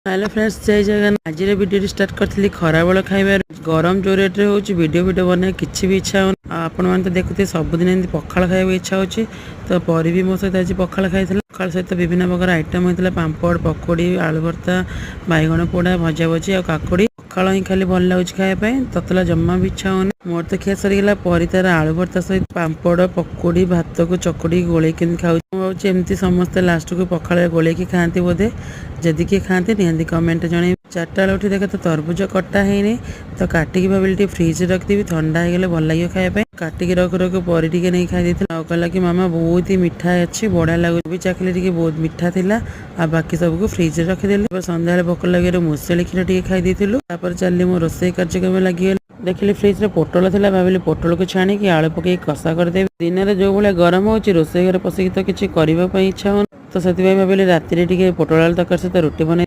Hello friends, ଜୟ ଜଗନ୍ନାଥ। ଆଜିର ଭିଡ଼ିଓଟି start କରିଥିଲି ଖରାବେଳ ଖାଇବାରେ। ଗରମ ଯେଉଁ ରେଟ୍ରେ ହେଉଛି, ଭିଡ଼ିଓ ଫିଡ଼ିଓ ବନେଇବା କିଛି ବି ଇଚ୍ଛା ହେଉନି। ଆଉ ଆପଣମାନେ ତ ଦେଖୁଥିବେ, ସବୁଦିନ ଏମିତି ପଖାଳ ଖାଇବାକୁ ଇଚ୍ଛା ହେଉଛି। ତ ପରି ବି ମୋ ସହିତ ଆଜି ପଖାଳ ଖାଇଥିଲା। ପଖାଳ ସହିତ ବିଭିନ୍ନ ପ୍ରକାର ଆଇଟମ୍ ହେଇଥିଲା: ପାମ୍ପଡ଼, ପକୋଡ଼ି, ଆଳୁ ଭର୍ତ୍ତା, ବାଇଗଣ ପୋଡ଼ା, ଭଜା ଭଜି ଆଉ କାକୁଡ଼ି। ପଖାଳ ହିଁ ଖାଲି ଭଲ ଲାଗୁଛି ଖାଇବା ପାଇଁ, ତତଲା ଜମା ବି ଇଚ୍ଛା ହେଉନି। ମୋର ତ ଖିଆ ସରିଗଲା। ପରି ତାର ଆଳୁ ଭର୍ତ୍ତା ସହିତ ପାମ୍ପଡ଼, ପକୋଡ଼ି, ଭାତକୁ ଚକୁଡ଼ି ଗୋଳେଇକି କେମିତି ଖାଉଛି। ମୁଁ ଭାବୁଛି ଏମିତି ସମସ୍ତେ ଲାଷ୍ଟକୁ ପଖାଳରେ ଗୋଳେଇକି ଖାଆନ୍ତି ବୋଧେ। ଯଦି କିଏ ଖାଆନ୍ତି, ନିହାତି କମେଣ୍ଟ ଜଣେଇବେ। 4ଟା ବେଳେ ଉଠି ଦେଖେ ତ ତରଭୁଜ କଟା ହେଇନି। ତ କାଟିକି ଭାବିଲି ଟିକେ ଫ୍ରିଜରେ ରଖିଦେବି, ଥଣ୍ଡା ହେଇଗଲେ ଭଲ ଲାଗିବ ଖାଇବା ପାଇଁ। କାଟିକି ରଖୁ ରଖୁ ପରି ଟିକେ ନେଇ ଖାଇ ଦେଇଥିଲା ଆଉ କହିଲା କି ମାମା, ବହୁତ ହି ମିଠା ଅଛି, ବଢ଼ିଆ ଲାଗୁଛି। ବି ଚାଖିଲି ଟିକେ, ବହୁତ ମିଠା ଥିଲା। ଆଉ ବାକି ସବୁକୁ ଫ୍ରିଜରେ ରଖିଦେଲି। ତାପରେ ସନ୍ଧ୍ୟାବେଳେ ଭୋକ ଲାଗିବାରୁ ମୁସଲି କ୍ଷୀର ଟିକେ ଖାଇ ଦେଇଥିଲୁ। ତାପରେ ଚାଲିଲି ମୋ ରୋଷେଇ କାର୍ଯ୍ୟକ୍ରମ ଲାଗିଗଲି। ଦେଖିଲି ଫ୍ରିଜରେ ପୋଟଳ ଥିଲା। ଭାବିଲି ପୋଟଳକୁ ଛାଣିକି ଆଳୁ ପକେଇକି କଷା କରିଦେବି। ଦିନରେ ଯୋଉ ଭଳିଆ ଗରମ ହଉଛି, ରୋଷେଇ ଘରେ ପଶିକି ତ କିଛି କରିବା ପାଇଁ ଇଚ୍ଛା ହଉନି। ତ ସେଥିପାଇଁ ଭାବିଲି ରାତିରେ ଟିକେ ପୋଟଳ ଆଳୁ ତରକାରୀ ସହିତ ରୁଟି ବନେଇ